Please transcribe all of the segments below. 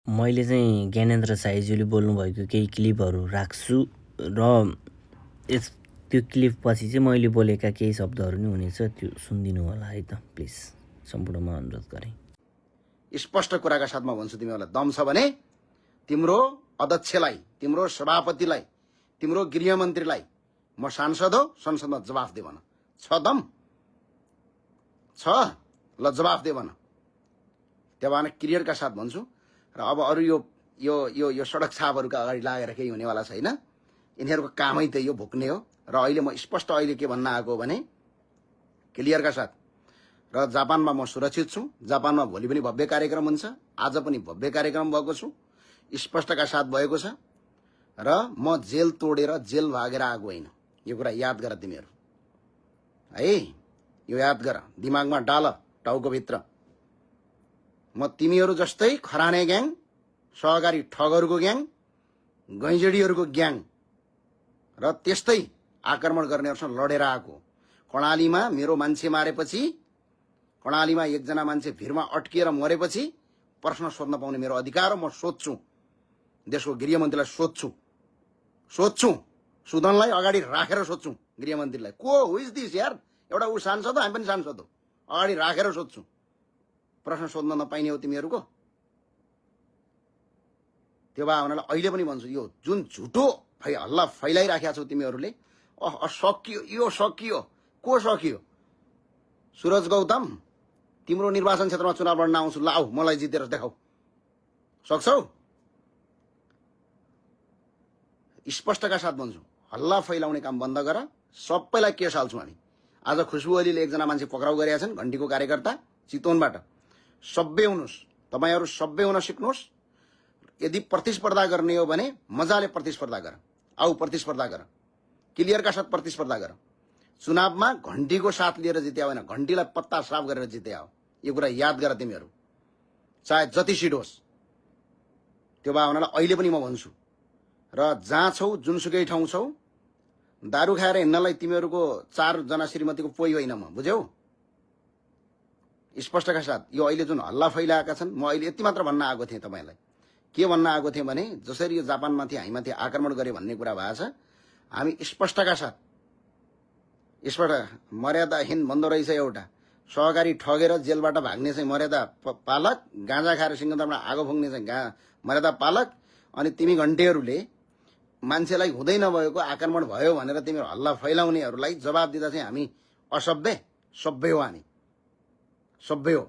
मैले चाहिँ ज्ञानेन्द्र साईज्यूले बोल्नुभएको केही क्लिपहरू राख्छु र त्यो क्लिपपछि चाहिँ मैले बोलेका केही शब्दहरू नि हुनेछ, त्यो सुनिदिनु होला है त प्लिज, सम्पूर्णमा अनुरोध गरेँ। स्पष्ट कुराका साथमा भन्छु, तिमीहरूलाई दम छ भने तिम्रो अध्यक्षलाई, तिम्रो सभापतिलाई, तिम्रो गृहमन्त्रीलाई म सांसद हो, संसदमा जवाफ दे भन। छ दम छ, ल जवाफ दे भन। त्यो भएन क्लियरका साथ भन्छु। र अब अरू यो यो यो यो सडक छापहरूका अगाडि लागेर केही हुनेवाला छैन। यिनीहरूको कामै त यो भुक्ने हो। र अहिले म स्पष्ट अहिले के भन्न आएको भने क्लियरका साथ, र जापानमा म सुरक्षित छु। जापानमा भोलि पनि भव्य कार्यक्रम हुन्छ, आज पनि भव्य कार्यक्रम भएको छु, स्पष्टका साथ भएको छ। र म जेल तोडेर जेल भागेर आएको होइन, यो कुरा याद गर तिमीहरू है, यो याद गर, दिमागमा डाल, टाउकोभित्र। म तिमीहरू जस्तै खराने ग्याङ, सहकारी ठगहरूको ग्याङ, गैँजडीहरूको ग्याङ र त्यस्तै आक्रमण गर्नेहरूसँग लडेर आएको। कर्णालीमा मेरो मान्छे मारेपछि, कर्णालीमा एकजना मान्छे भिरमा अड्किएर मरेपछि प्रश्न सोध्न पाउने मेरो अधिकार हो। म सोध्छु, देशको गृहमन्त्रीलाई सोध्छु, सुदनलाई अगाडि राखेर सोध्छु गृहमन्त्रीलाई, को हु इज दिस यार। एउटा ऊ सांसद हो, हामी पनि सांसद हो, अगाडि राखेर सोध्छु। प्रश्न सोध्न नपाइने हो तिमीहरूको। त्यो भए हुनाले अहिले पनि भन्छु, यो जुन झुटो हल्ला फैलाइराखेका छौ तिमीहरूले, सकियो, यो सकियो, को सकियो? सुरज गौतम, तिम्रो निर्वाचन क्षेत्रमा चुनाव लड्न आउँछु, ल आऊ, मलाई जितेर देखाऊ, सक्छौ? स्पष्टका साथ भन्छु, हल्ला फैलाउने काम बन्द गर, सबैलाई केस हाल्छौँ हामी। आज खुशबु ओलीले एकजना मान्छे पक्राउ गरेका छन्, घण्टीको कार्यकर्ता, चितवनबाट। सभ्य हुनुहोस्, तपाईहरू सभ्य हुन सिक्नुहोस्। यदि प्रतिस्पर्धा गर्ने हो भने मजाले प्रतिस्पर्धा गर, आऊ प्रतिस्पर्धा गर, क्लियरका साथ प्रतिस्पर्धा गर। चुनावमा घण्टीको साथ लिएर जित्या होइन, घण्टीलाई पत्ता साफ गरेर जित्या हो। यो कुरा याद गर तिमीहरू, चाहे जति सिट होस्। त्यो भए हुनाले अहिले पनि म भन्छु, र जहाँ छौ, जुनसुकै ठाउँ छौ, दारू खाएर हिँड्नलाई तिमीहरूको 4 जना श्रीमतीको पोइ होइन म, बुझ्यौ? स्पष्टका साथ यो अहिले जुन हल्ला फैलाएका छन्, म अहिले यति मात्र भन्न आएको थिएँ तपाईलाई। के भन्न आएको थिएँ भने जसरी यो जापानमाथि हामीमाथि आक्रमण गरे भन्ने कुरा भएको छ, हामी स्पष्टका साथ, स्पष्ट मर्यादाहीन भन्दो रहेछ। एउटा सहकारी ठगेर जेलबाट भाग्ने चाहिँ मर्यादा पालक, गाँजा खाएर सिंहदरबारमा आगो फुक्ने चाहिँ मर्यादा पालक, अनि तिमी घण्टेहरूले मान्छेलाई हुँदै नभएको आक्रमण भयो भनेर तिमीहरू हल्ला फैलाउनेहरूलाई जवाब दिँदा चाहिँ हामी असभ्य? सभ्य हो, हामी सभ्य हो।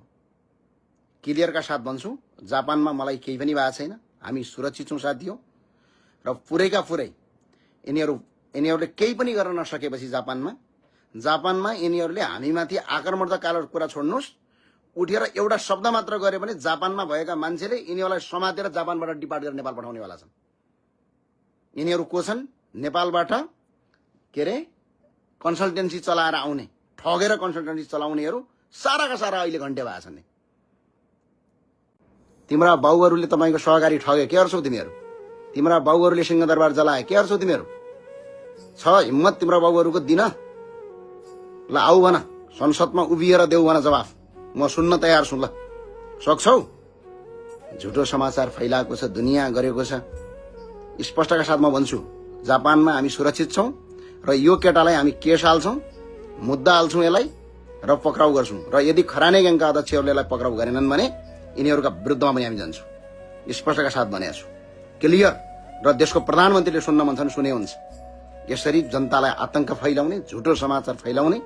क्लियरका साथ भन्छु, जापानमा मलाई केही पनि भएको छैन, हामी सुरक्षित छौँ साथी हो। र पुरैका पुरै यिनीहरूले केही पनि गर्न नसकेपछि जापानमा यिनीहरूले हामीमाथि आक्रमणकाल कुरा छोड्नुहोस्, उठेर एउटा शब्द मात्र गरे भने जापानमा भएका मान्छेले यिनीहरूलाई समातेर जापानबाट डिपार्ट गरेर नेपाल पठाउनेवाला छन्। यिनीहरू को छन्? नेपालबाट के अरे कन्सल्टेन्सी चलाएर आउने, ठगेर कन्सल्टेन्सी चलाउनेहरू साराका सारा अहिले घन्टे भएको छन्। तिम्रा बाउहरूले तपाईँको सहकारी ठगे, के गर्छौ तिमीहरू? तिम्रा बाउहरूले सिंहदरबार जलाए, के गर्छौ तिमीहरू? छ हिम्मत तिम्रा बाउहरूको दिन? ल आऊ भन, संसदमा उभिएर देऊ भन जवाफ, म सुन्न तयार छु। ल सक्छौ? झुटो समाचार फैलाएको छ, दुनियाँ गरेको छ। स्पष्टका साथ म भन्छु, जापानमा हामी सुरक्षित छौँ र यो केटालाई हामी केस हाल्छौँ, मुद्दा हाल्छौँ यसलाई र पक्राउ गर्छौँ। र यदि खराने ग्याङका अध्यक्षहरूले यसलाई पक्राउ गरेनन् भने यिनीहरूका विरुद्धमा पनि हामी जान्छौँ। स्पष्टका साथ भनेको छु, क्लियर। र देशको प्रधानमन्त्रीले सुन्न मन छ भने सुने हुन्छ। यसरी जनतालाई आतंक फैलाउने, झुटो समाचार फैलाउने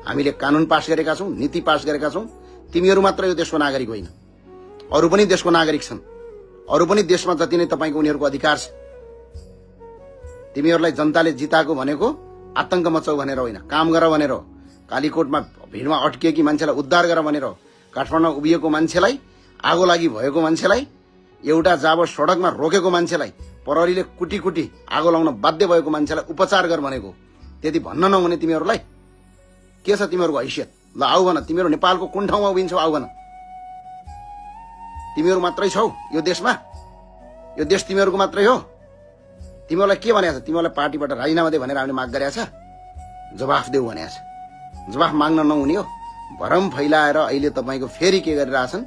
हामीले कानून पास गरेका छौँ, नीति पास गरेका छौँ। तिमीहरू मात्र यो देशको नागरिक होइन, अरू पनि देशको नागरिक छन्। अरू पनि देशमा जति नै तपाईँको उनीहरूको अधिकार छ। तिमीहरूलाई जनताले जिताएको भनेको आतंक मचाउ भनेर होइन, काम गर भनेर हो। कालीकोटमा भिडमा अड्किएकी मान्छेलाई उद्धार गर भनेर हो। काठमाडौँमा उभिएको मान्छेलाई, आगो लागि भएको मान्छेलाई, एउटा जाब सडकमा रोकेको मान्छेलाई, प्रहरीले कुटी कुटी आगो लाउन बाध्य भएको मान्छेलाई उपचार गर भनेको। त्यति भन्न नहुने तिमीहरूलाई? के छ तिमीहरूको हैसियत? ल आऊ भन, तिमीहरू नेपालको कुन ठाउँमा उभिन्छौ? आऊ भन। तिमीहरू मात्रै छौ यो देशमा? यो देश तिमीहरूको मात्रै हो? तिमीहरूलाई के भनेको छ? तिमीहरूलाई पार्टीबाट राजीनामा दे भनेर हामीले माग गरेका छ? जवाफ देऊ भनेको छ। जवाफ माग्न नहुने हो, भरम फैलाएर अहिले तपाईँको फेरि के गरिरहेछन्?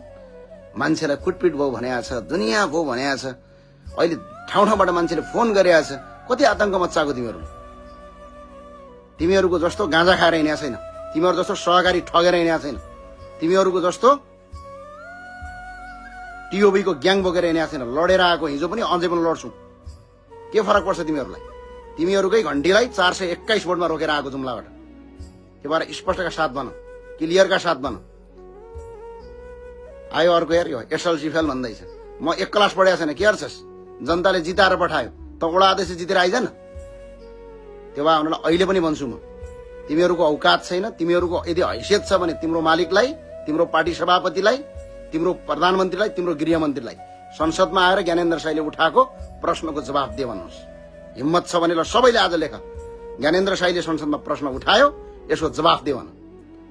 मान्छेलाई कुटपिट भयो भनेको छ, दुनियाँ भयो भनेको छ। अहिले ठाउँ ठाउँबाट मान्छेले फोन गरेको छ। कति आतंक मच्चाएको तिमीहरू। तिमीहरूको जस्तो गाँजा खाएर हिँडेको छैन, तिमीहरू जस्तो सहकारी ठगेर हिँडेको छैन, तिमीहरूको जस्तो टिओबीको ग्याङ बोकेर हिँडेको छैन। लडेर आएको, हिजो पनि अझै पनि लड्छु। के फरक पर्छ तिमीहरूलाई? तिमीहरूकै घन्टीलाई 421 भोटमा रोकेर आएको जुम्लाबाट। त्यो भएर स्पष्टका साथ भन, क्लियरका साथ भन। आयो अर्को यार, यो एसएलसी फेल भन्दैछ। म 1 क्लास पढेको छैन, के गर्छस्? जनताले जिताएर पठायो त वडा अध्यक्ष जितेर आइज न। त्यो भए हुनलाई अहिले पनि भन्छु म, तिमीहरूको औकात छैन। तिमीहरूको यदि हैसियत छ भने तिम्रो मालिकलाई, तिम्रो पार्टी सभापतिलाई, तिम्रो प्रधानमन्त्रीलाई, तिम्रो गृहमन्त्रीलाई संसदमा आएर ज्ञानेन्द्र साईले उठाएको प्रश्नको जवाफ दे भन्नुहोस्। हिम्मत छ भने ल सबैले आज लेख, ज्ञानेन्द्र साईले संसदमा प्रश्न उठायो, यसको जवाफ दे भन।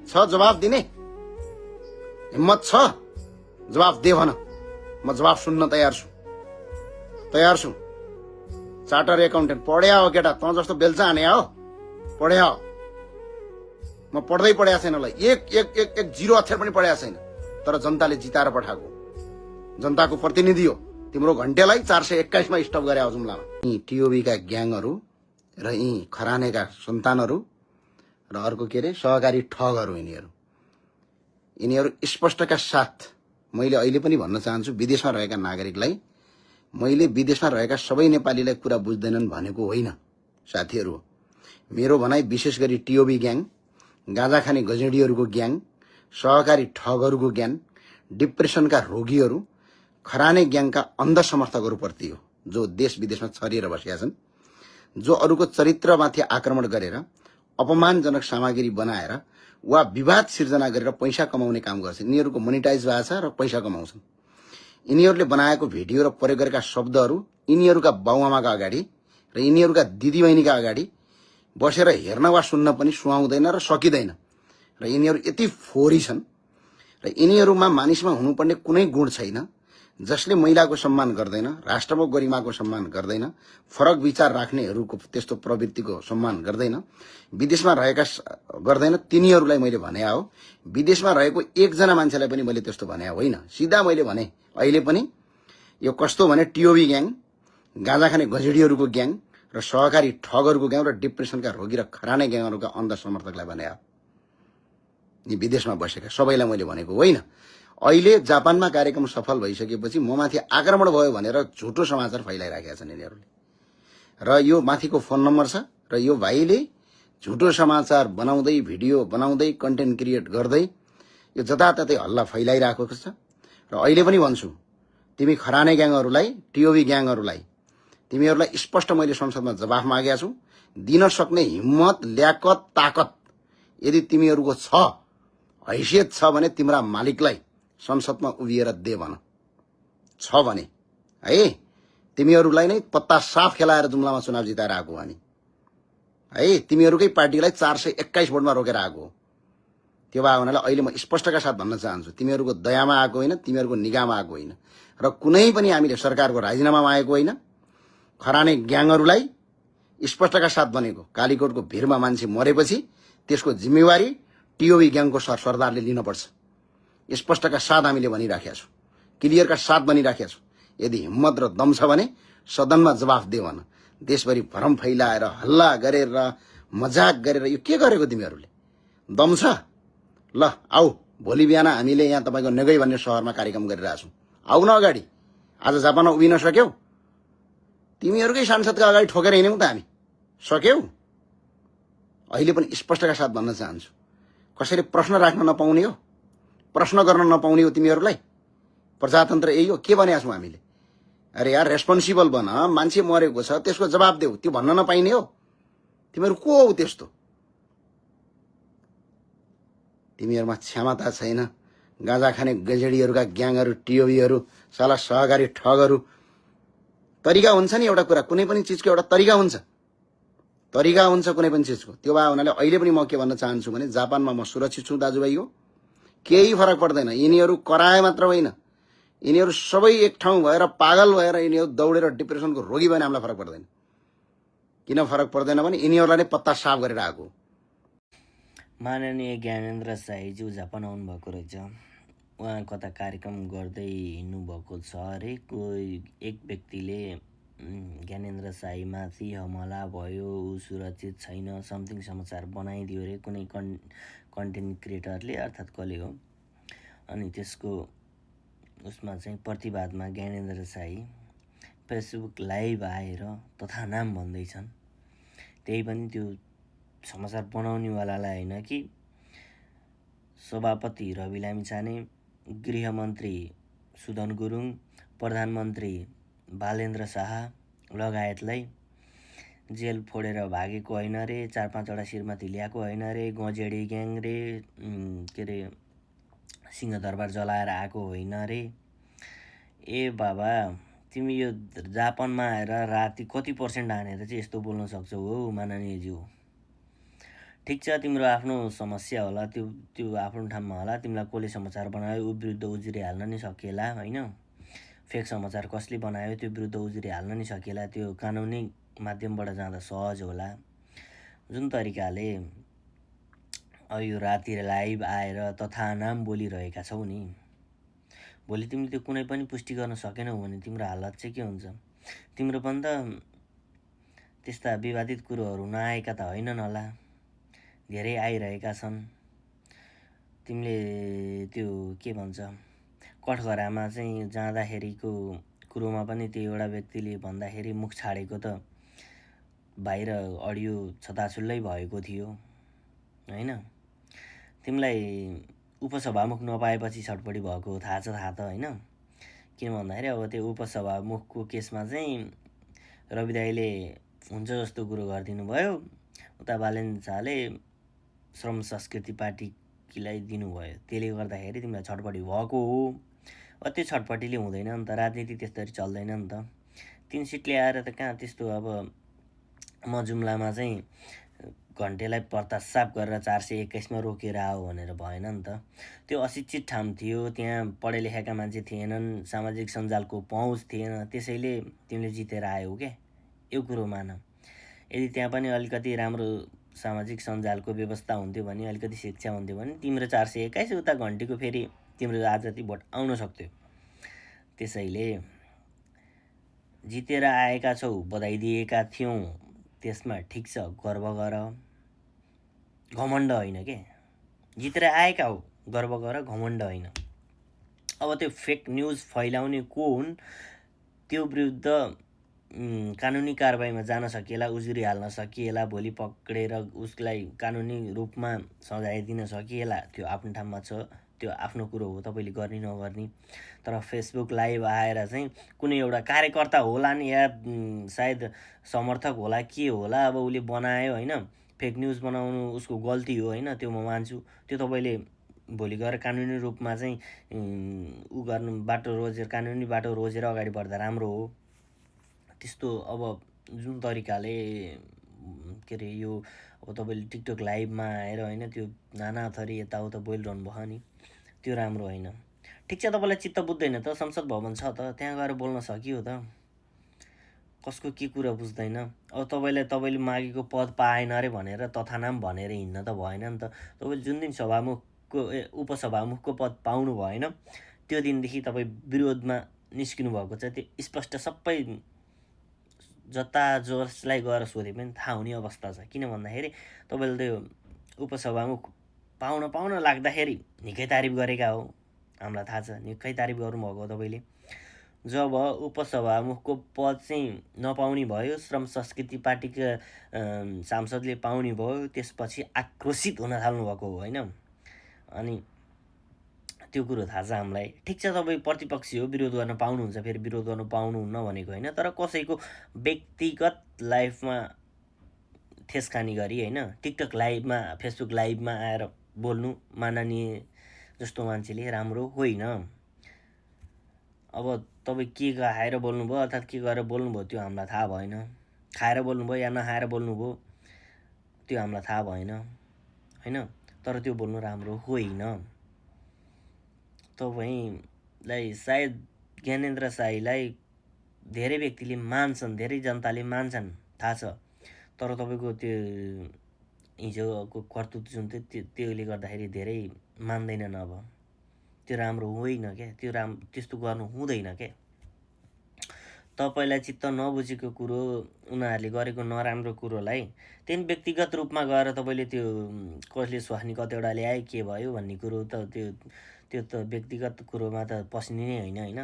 छ जवाफ दिने हिम्मत छ? जवाफ दे भन। म जवाफ सुन्न तयार छु, तयार छु। चार्टर एकाउन्टेन्ट पढ्या हो केटा, त जस्तो बेल्चा हाने हो, पढ्या हो। म पढ्दै पढेको छैन ल, एक जिरो अक्षर पनि पढेको छैन। तर जनताले जिताएर पठाएको, जनताको प्रतिनिधि हो। तिम्रो घन्टेलाई 421 मा स्टप गरे हो जुम्लामा। यी टिओबी का ग्याङहरू र यी खरानेका सन्तानहरू र अर्को के अरे सहकारी ठगहरू, यिनीहरू स्पष्टका साथ मैले अहिले पनि भन्न चाहन्छु विदेशमा रहेका नागरिकलाई, मैले विदेशमा रहेका सबै नेपालीलाई कुरा बुझ्दैनन् भनेको होइन साथीहरू। मेरो भनाइ विशेष गरी टिओबी ग्याङ, गाँजा खाने गजेडीहरूको ग्याङ, सहकारी ठगहरूको ग्याङ, डिप्रेसनका रोगीहरू, खराने ग्याङका अन्ध समर्थकहरूप्रति हो, जो देश विदेशमा छरिएर बसेका छन्, जो अरूको चरित्रमाथि आक्रमण गरेर अपमानजनक सामग्री बनाएर वा विवाद सिर्जना गरेर पैसा कमाउने काम गर्छन्। यिनीहरूको मोनिटाइज भएको छ र पैसा कमाउँछन्। यिनीहरूले बनाएको भिडियो र प्रयोग गरेका शब्दहरू यिनीहरूका बाउआमाका अगाडि र यिनीहरूका दिदीबहिनीका अगाडि बसेर हेर्न वा सुन्न पनि सुहाउँदैन र सकिँदैन। र यिनीहरू यति फोरी छन् र यिनीहरूमा मानिसमा हुनुपर्ने कुनै गुण छैन, जसले महिलाको सम्मान गर्दैन, राष्ट्रको गरिमाको सम्मान गर्दैन, फरक विचार राख्नेहरूको त्यस्तो प्रवृत्तिको सम्मान गर्दैन, विदेशमा रहेका गर्दैन। तिनीहरूलाई मैले भने हो, विदेशमा रहेको एकजना मान्छेलाई पनि मैले त्यस्तो भने होइन। सिधा मैले भने अहिले पनि यो कस्तो भने टिओबी ग्याङ, गाँजा खाने गजेडीहरूको ग्याङ र सहकारी ठगहरूको ग्याङ र डिप्रेसनका रोगी र खराने ग्याङहरूका अन्ध समर्थकलाई भने हो। यी विदेशमा बसेका सबैलाई मैले भनेको होइन। अहिले जापानमा कार्यक्रम सफल भइसकेपछि म माथि आक्रमण भयो भनेर झुटो समाचार फैलाइराखेका छन् यिनीहरूले। र यो माथिको फोन नम्बर छ र यो भाइले झुटो समाचार बनाउँदै, भिडियो बनाउँदै, कन्टेन्ट क्रिएट गर्दै यो जताततै हल्ला फैलाइरहेको छ। र अहिले पनि भन्छु, तिमी खराने ग्याङहरूलाई, टिओबी ग्याङहरूलाई, तिमीहरूलाई स्पष्ट मैले संसदमा जवाफ मागेको छु। दिन सक्ने हिम्मत, ल्याकत, ताकत यदि तिमीहरूको छ, हैसियत छ भने तिम्रा मालिकलाई संसदमा उभिएर दे भन। छ भने है तिमीहरूलाई नै पत्ता साफ खेलाएर जुम्लामा चुनाव जिताएर आएको हामी है। तिमीहरूकै पार्टीलाई 421 भोटमा रोकेर आएको। त्यो भए हुनाले अहिले म स्पष्टका साथ भन्न चाहन्छु, तिमीहरूको दयामा आएको होइन, तिमीहरूको निगाहमा आएको होइन र कुनै पनि हामीले सरकारको राजीनामा मागेको होइन। खराने ग्याङहरूलाई स्पष्टका साथ भनेको, कालीकोटको भिरमा मान्छे मरेपछि त्यसको जिम्मेवारी टिओबी ग्याङको सरदारले लिनुपर्छ। स्पष्टका साथ हामीले भनिराखेका छौँ, क्लियरका साथ भनिराखेका छौँ। यदि हिम्मत र दम छ भने सदनमा जवाफ दे भन। देशभरि भरम फैलाएर हल्ला गरेर मजाक गरेर यो के गरेको तिमीहरूले? दम छ? ल आऊ, भोलि बिहान हामीले यहाँ तपाईँको नेगै भन्ने सहरमा कार्यक्रम गरिरहेछौँ। आऊ न अगाडि। आज जापानमा उभिन सक्यौ? तिमीहरूकै सांसदका अगाडि ठोकेर हिँड्यौँ त हामी, सक्यौ? अहिले पनि स्पष्टका साथ भन्न चाहन्छु, कसैले प्रश्न राख्न नपाउने हो, प्रश्न गर्न नपाउने हो तिमीहरूलाई? प्रजातन्त्र यही हो? के भने छौँ हामीले? अरे यार रेस्पोन्सिबल बन, मान्छे मरेको छ त्यसको जवाब देऊ, त्यो भन्न नपाइने हो? तिमीहरू को हौ त्यस्तो? तिमीहरूमा क्षमता छैन। गाँजा खाने गजेडीहरूका ग्याङहरू, टिओबीहरू, साला सहकारी ठगहरू। तरिका हुन्छ नि एउटा कुरा, कुनै पनि चिजको एउटा तरिका हुन्छ, तरिका हुन्छ कुनै पनि चिजको। त्यो भए हुनाले अहिले पनि म के भन्न चाहन्छु भने जापानमा म सुरक्षित छु दाजुभाइ हो, केही फरक पर्दैन। यिनीहरू कराए मात्र होइन, यिनीहरू सबै एक ठाउँ भएर पागल भएर यिनीहरू दौडेर डिप्रेसनको रोगी भएन हामीलाई फरक पर्दैन। किन फरक पर्दैन भने यिनीहरूलाई नै पत्ता साफ गरेर आएको। माननीय ज्ञानेन्द्र साईज्यू जापान आउनुभएको रहेछ। उहाँ कता कार्यक्रम गर्दै हिँड्नुभएको छ अरे। कोही एक व्यक्तिले ज्ञानेन्द्र साईमाथि हमला भयो, ऊ सुरक्षित छैन, समथिङ समाचार बनाइदियो अरे कुनै कन्टेन्ट क्रिएटरले, अर्थात् कसले हो। अनि त्यसको उसमा चाहिँ प्रतिवादमा ज्ञानेन्द्र साई फेसबुक लाइभ आएर तथानाम भन्दैछन्। त्यही पनि त्यो समाचार बनाउनेवालालाई होइन कि सभापति रवि लामिछाने, गृहमन्त्री सुदन गुरुङ, प्रधानमन्त्री बालेन्द्र शाह लगायतलाई जेल फोडेर भागेको होइन रे, 4-5वटा शिरमाथि ल्याएको होइन रे, गजेडी ग्याङ रे, के अरे सिंहदरबार जलाएर आएको होइन रे। ए बाबा, तिमी यो जापानमा आएर राति कति पर्सेन्ट हानेर चाहिँ यस्तो बोल्न सक्छौ हो माननीयज्यू। ठिक छ, तिम्रो आफ्नो समस्या होला, त्यो आफ्नो ठाउँमा होला। तिमीलाई कसले समाचार बनायो ऊ विरुद्ध उजुरिहाल्न नि सकिएला होइन। फेक समाचार कसले बनायो त्यो विरुद्ध उजुरिहाल्न नि सकिएला। त्यो कानुनी माध्यमबाट जाँदा सहज होला। जुन तरिकाले अब यो राति लाइभ आएर तथानाम बोलिरहेका छौ नि, भोलि तिमीले त्यो कुनै पनि पुष्टि गर्न सकेनौ भने तिम्रो हालत चाहिँ के हुन्छ। तिम्रो पनि त त्यस्ता विवादित कुरोहरू नआएका त होइनन् होला, धेरै आइरहेका छन्। तिमीले त्यो के भन्छ कठघरामा चाहिँ जाँदाखेरिको कुरोमा पनि त्यो एउटा व्यक्तिले भन्दाखेरि मुख छाडेको त बाहिर अडियो छताछुल्लै भएको थियो होइन। तिमीलाई उपसभामुख नपाएपछि छटपटी भएको थाहा त होइन। किन भन्दाखेरि अब त्यो उपसभामुखको केसमा चाहिँ रवि दाइले हुन्छ जस्तो कुरो गरिदिनु भयो, उता बालेन्द्र शाहले श्रम संस्कृति पार्टीलाई दिनुभयो। त्यसले गर्दाखेरि तिमीलाई छटपटी भएको हो। त्यो छटपटीले हुँदैन नि त, राजनीति त्यस्तरी चल्दैन नि त। 3 सिट ल्याएर त कहाँ त्यस्तो अब म जुम्लामा चाहिँ घन्टेलाई प्रतासाप गरेर 421 मा रोकेर आऊ भनेर भएन नि त। त्यो अशिक्षित ठाउँ थियो, त्यहाँ पढे लेखेका मान्छे थिएनन्, सामाजिक सञ्जालको पहुँच थिएन, त्यसैले तिमीले जितेर आयौ क्या। यो कुरो मान, यदि त्यहाँ पनि अलिकति राम्रो सामाजिक सञ्जालको व्यवस्था हुन्थ्यो भने, अलिकति शिक्षा हुन्थ्यो भने तिम्रो 421 उता घन्टीको फेरि तिम्रो आजति भोट आउन सक्थ्यो। त्यसैले जितेर आएका छौ, बधाई दिएका थियौँ, त्यसमा ठिक छ, गर्व गर, घमण्ड होइन के। जितेर आएका हो, गर्व गर, घमण्ड होइन। अब त्यो फेक न्युज फैलाउने को हुन् त्यो विरुद्ध कानुनी कारबाहीमा जान सकिएला, उजुरी हाल्न सकिएला, भोलि पक्रेर उसलाई कानुनी रूपमा सजाय दिन सकिएला, त्यो आफ्नो ठाउँमा छ। त्यो आफ्नो कुरो हो, तपाईँले गर्ने नगर्ने। तर फेसबुक लाइभ आएर चाहिँ कुनै एउटा कार्यकर्ता होला नि या सायद समर्थक होला, के होला, अब उसले बनायो होइन, फेक न्युज बनाउनु उसको गल्ती हो होइन, त्यो म मान्छु। त्यो तपाईँले भोलि गएर कानुनी रूपमा चाहिँ ऊ गर्नु, बाटो रोजेर, कानुनी बाटो रोजेर अगाडि बढ्दा राम्रो हो। त्यस्तो अब जुन तरिकाले के अरे यो अब तपाईँले टिकटक लाइभमा आएर होइन त्यो नाना थरी यताउता बोलिरहनु भयो नि, त्यो राम्रो होइन। ठिक छ, तपाईँलाई चित्त बुझ्दैन त, संसद भवन छ त, त्यहाँ गएर बोल्न सकियो त। कसको के कुरा बुझ्दैन। अब तपाईँले मागेको पद पाएन अरे भनेर तथानाम भनेर हिँड्न त भएन नि त। तपाईँले जुन दिन उपसभामुखको पद पाउनु भएन त्यो दिनदेखि तपाईँ विरोधमा निस्किनु भएको छ। त्यो स्पष्ट सबै जता जसलाई गएर सोधे पनि थाहा हुने अवस्था छ। किन भन्दाखेरि तपाईँले त्यो उपसभामुख पाउन लाग्दाखेरि निकै तारिफ गरेका हो, हामीलाई थाहा छ, निकै तारिफ गर्नुभएको हो तपाईँले। जब उपसभामुखको पद चाहिँ नपाउने भयो, श्रम संस्कृति पार्टीका सांसदले पाउने भयो, त्यसपछि आक्रोशित हुन थाल्नुभएको हो होइन। अनि त्यो कुरो थाहा छ हामीलाई। ठिक छ, तपाईँ प्रतिपक्षी हो, विरोध गर्न पाउनुहुन्छ, फेरि विरोध गर्न पाउनुहुन्न भनेको होइन, तर कसैको व्यक्तिगत लाइफमा ठेसखानी गरी होइन, टिकटक लाइभमा, फेसबुक लाइभमा आएर बोल्नु माननीय जस्तो मान्छेले राम्रो होइन। अब तपाईँ के खाएर बोल्नुभयो अर्थात् के गरेर बोल्नुभयो त्यो हामीलाई थाहा भएन। खाएर बोल्नुभयो या नखाएर बोल्नुभयो त्यो हामीलाई थाहा भएन होइन, तर त्यो बोल्नु राम्रो होइन। तपाईँलाई सायद ज्ञानेन्द्र साईलाई धेरै व्यक्तिले मान्छन्, धेरै जनताले मान्छन्, थाहा छ, तर तपाईँको त्यो हिजोको कर्तुत जुन थियो त्यसले गर्दाखेरि धेरै मान्दैनन्। अब त्यो राम्रो होइन क्या, त्यस्तो गर्नु हुँदैन क्या। तपाईँलाई चित्त नबुझेको कुरो, उनीहरूले गरेको नराम्रो कुरोलाई त्यहाँदेखि व्यक्तिगत रूपमा गएर तपाईँले त्यो कसले स्वास्नी कतिवटा ल्यायो के भयो भन्ने कुरो त त्यो त व्यक्तिगत कुरोमा त पस्ने नै होइन होइन।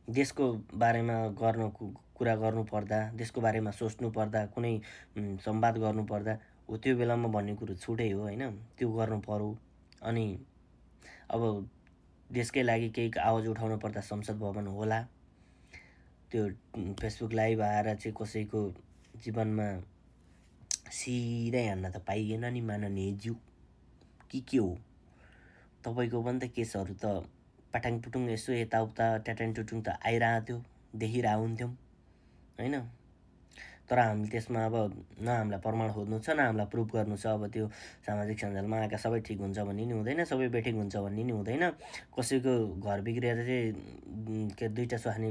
देशको बारेमा कुरा गर्नुपर्दा, देशको बारेमा सोच्नुपर्दा, कुनै संवाद गर्नुपर्दा हो त्यो बेलामा भन्ने कुरो छुटै हो होइन, त्यो गर्नु पर्यो। अनि अब देशकै लागि केही आवाज उठाउनु पर्दा संसद भवन होला। त्यो फेसबुक लाइभ आएर चाहिँ कसैको जीवनमा सिधै हान्न त पाइएन नि माननीय ज्यू। के हो तपाईँको पनि त केसहरू त पाटाङ पुटुङ यसो यताउता ट्याटाङ टुटुङ त आइरहेको थियो, देखिरहेको हुन्थ्यौँ होइन। तर हामीले त्यसमा अब न हामीलाई प्रमाण खोज्नु छ, न हामीलाई प्रुफ गर्नु छ। अब त्यो सामाजिक सञ्जालमा आएका सबै ठिक हुन्छ भन्ने नि हुँदैन, सबै बेठिक हुन्छ भन्ने नि हुँदैन। कसैको घर बिग्रिएर चाहिँ के दुईवटा स्वास्नी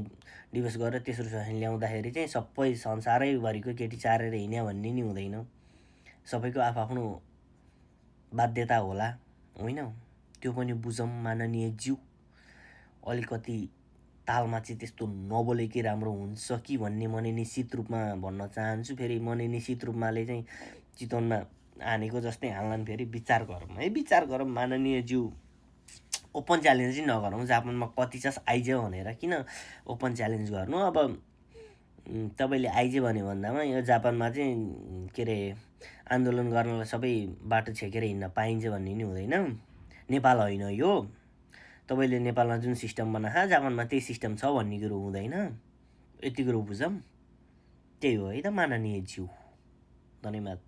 डिभोर्स गरेर तेस्रो स्वास्नी ल्याउँदाखेरि चाहिँ सबै संसारैभरिको केटी चारेर हिँड्या भन्ने नि हुँदैन। सबैको आफ्नो बाध्यता होला होइन, त्यो पनि बुझौँ माननीय ज्यू। अलिकति तालमा चाहिँ त्यस्तो नबोलेकै राम्रो हुन्छ कि भन्ने मैले निश्चित रूपमा भन्न चाहन्छु। फेरि मैले निश्चित रूपमाले चाहिँ चितवनमा हानेको जस्तै हाल्लान्, फेरि विचार गरौँ है, विचार गरौँ माननीय ज्यू। ओपन च्यालेन्ज चाहिँ नगरौँ, जापानमा कति छ आइज भनेर किन ओपन च्यालेन्ज गर्नु। अब तपाईँले आइज भन्यो भन्दामा यो जापानमा चाहिँ के अरे आन्दोलन गर्नलाई सबै बाटो छेकेर हिँड्न पाइन्छ भन्ने नि हुँदैन। नेपाल होइन यो, तपाईँले नेपालमा जुन सिस्टम बनाएको जापानमा त्यही सिस्टम छ भन्ने कुरो हुँदैन। यति कुरो बुझौँ, त्यही हो है त माननीय ज्यू। धन्यवाद।